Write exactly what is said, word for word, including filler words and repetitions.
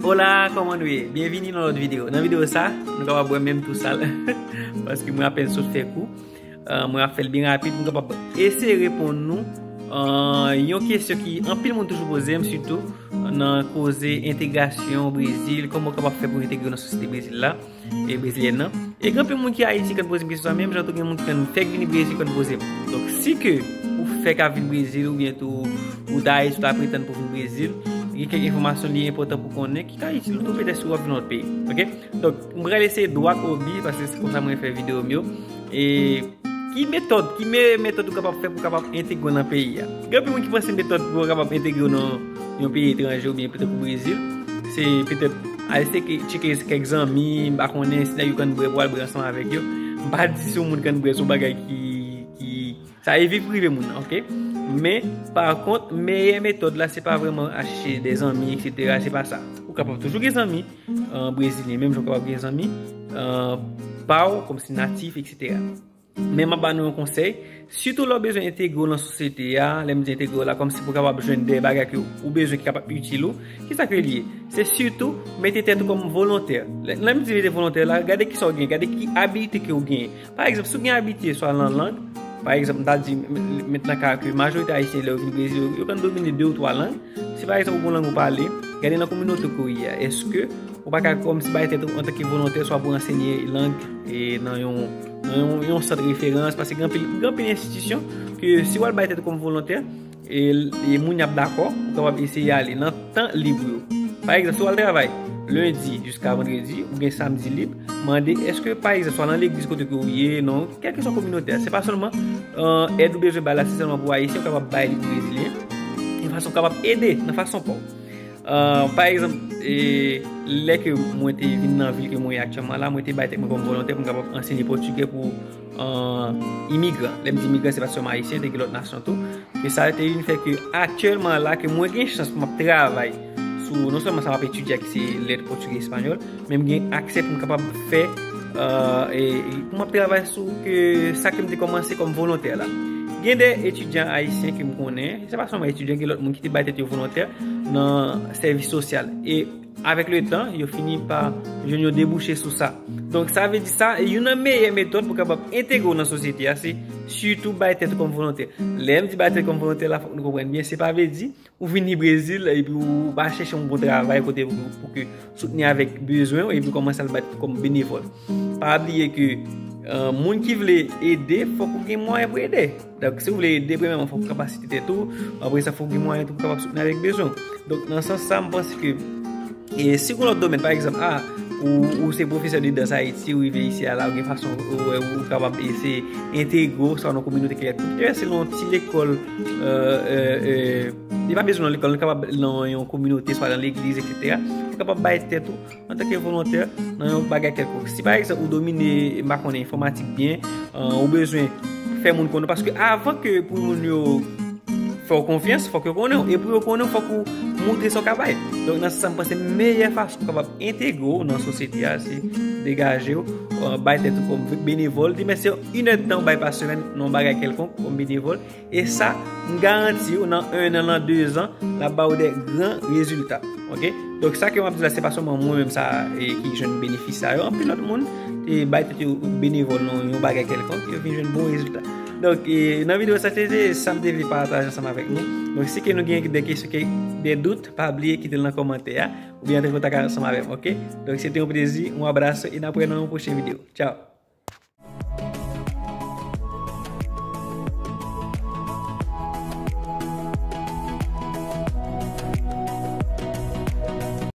Hola, kòman nou ye? Byenvini nan lòt videyo. Nan videyo sa, nou kapab wè menm tou sal. Paske mwen apèn sot fè kou. Uh, mwen ap fè l byen rapid pou m kapab eseye reponn nou uh, yon kesyon ki anpil moun toujou poze m, sitou nan koze entegrasyon Brezil, kòman w kapab fè pou entegre nan sosyete Brezil la e brezilyèn nan. E gen anpil moun ki Ayiti konn poze m kesyon sa, menm jan tou gen moun ki konn fèk vini Brezil konn poze m. Donk, si ke ou fèk ap vin Brezil, oubyen tou ou ta Ayiti, ou ta pretann pou vin Brezil, gen kèk enfòmasyon li enpòtan pou konnen ki ka itil ou tou petèt si w ap vin lòt peyi. Oke? Donk, m pral eseye dwat o bi, paske se konsa mwen fè videyo m yo. E ki metòd, ki meyè metòd ou kapab fè pou kapab entegre nan peyi a? Gen anpil moun ki panse metòd pou w kapab entegre nan yon peyi etranje oubyen petèt pou Brezil, se petèt al eseye tcheke kèk zanmi, m pa konnen si nèg yo konn bwè, pou w al bwè ansanm avèk yo. M pa di si yon moun konn bwè, se yon bagay ki, ki sa e vi prive moun nan, oke? Men, pa kont, meyè metòd la, se pa vrèman al chèche de zanmi, etsetera. Se pa sa. Ou kapab toujou gen zanmi uh, brezilyen, menm jan w kapab gen zanmi uh, pa w, kòmsi natif, etsetera. Men m ap ba nou yon konsèy, sitou lè w bezwen entegre w nan sosyete a, lè m di entegre w la, kòmsi pou w kapab jwenn de bagay ke ou bezwen ki kapab itil ou, kisa ke l ye? Se sitou mete tèt ou kòm volontè. Lè, lè m di mete volontè la, gade kisa w gen, gade ki abilite ke w gen. Pa egzanp, si w gen abilite swa nan lang, pa egzanp, m ta di, m, m, met nan ka ke majorite ayisyen, lè yo vin Brezil, yo, yo konn domine de ou twa lang. Si pa egzanp, ou gen yon lang ou pale, gade nan kominote ke w ye a, èske ou pa ka kòmsi bay tèt ou antanke volontè, swa pou ansenye lang e nan yon, nan yon, yon sant referans, paske gen anpil, gen anpil enstitisyon ke si w al bay tèt ou kòm volontè, e, e moun y ap dakò, ou kapab eseye ale nan tan lib ou yo. Pa egzanp, si w al travay lendi jiska vandredi, ou gen samdi lib, mande èske, pa egzanp, swa nan legliz kote ke ou ye, nan kèlkeswa kominote a, se pa sèlman uh, èd ou bezwen bay la, se sèlman pou ayisyen, ou kapab bay li pou brezilyen, yon fason w kapab ede nan fason pa w. Uh, pa egzanp, e, lè ke mwen te vin nan vil ke mwen ye aktyèlman la, mwen te bay tèt mwen kòm volontè pou m kapab ansenye pòtigè pou uh, imigran. Lè m di imigran, se pa sèlman ayisyen, te gen lòt nasyon tou. Ke sa te vin fè ke aktyèlman la, ke mwen gen chans pou m ap travay sou, non sèlman sa m ap etidye a ki se lèt pòtigè espanyòl, men m gen aksè pou m kapab fè, uh, e, e pou m ap travay sou ke sa ke m te kòmanse kòm volontè la. Gen de etidyan ayisyen ke m konnen, se pa sèlman etidyan, gen lòt moun ki te bay tèt yo volontè nan sèvis sosyal. E avèk letan, yo fini pa jwenn yon debouche sou sa. Donk, sa vle di sa, e youn nan meyè metòd pou kapab entegre w nan sosyete a, se sitou bay tèt ou kòm volontè. Lè m di bay tèt kòm volontè la, fòk nou konprann byen, se pa vle di ou vini Brezil epi ou pa chèche yon bon travay kote pou, pou ke soutni avèk bezwen w epi ou kòmanse al bay tèt ou kòm benevòl. Pa bliye ke uh, moun ki vle ede, fòk ou gen mwayen pou ede. Donk, si w vle ede, premyèman, fòk ou kapasite tèt ou. Apre sa, fòk ou gen mwayen tou pou kapab soutni avèk bezwen w. Donk, nan sans sa, m panse ke e si w gen lòt domèn, pa egzanp, a, ou, ou se pwofesè de dans Ayiti, ou rive isi a la, ou gen fason ou, ou, ou kapab eseye entegre w, swa nan kominote kèlkonk, selon ti lekòl, euh, euh, euh, li pa bezwen nan lekòl, li kapab nan yon kominote, swa nan legliz, etsetera. Ou kapab bay tèt ou antanke volontè nan yon bagay kèlkonk. Si pa egzanp ou domine, m pa konnen, enfòmatik byen, euh, ou bezwen fè moun konnen, paske avan ke pou moun yo fè w konfyans, fòk yo konnen w. E pou yo konnen w, fòk ou montre sa w ka bay. Donk, nan sans sa, m panse meyè fason pou kapab entegre w nan sosyete a, se degaje w, euh, bay tèt ou kòm benevòl. Di men se yon èdtan w bay pa semèn nan yon bagay kèlkonk kòm benevòl. E sa, m garanti w, nan en an, nan de zan, l ap ba w de gran rezilta. Oke? Donk, sa ke m ap di la, se pa sèlman mwen menm sa, e, ki jwenn benefis sa yo. Anpil lòt moun te bay tèt yo benevòl nan yon bagay kèlkonk, yo vin jwenn bon rezilta. Donk, e, nan videyo sa, se te sa m te vle pataje ansanm avèk nou. Donk, si ke nou gen de kesyon, ke de dout, pa bliye kite l nan kòmantè a, oubyen antre kontak ansanm avè m, oke? Donk, se te yon plezi, yon abraso, e n ap wè nan yon pwochen videyo. Tchao!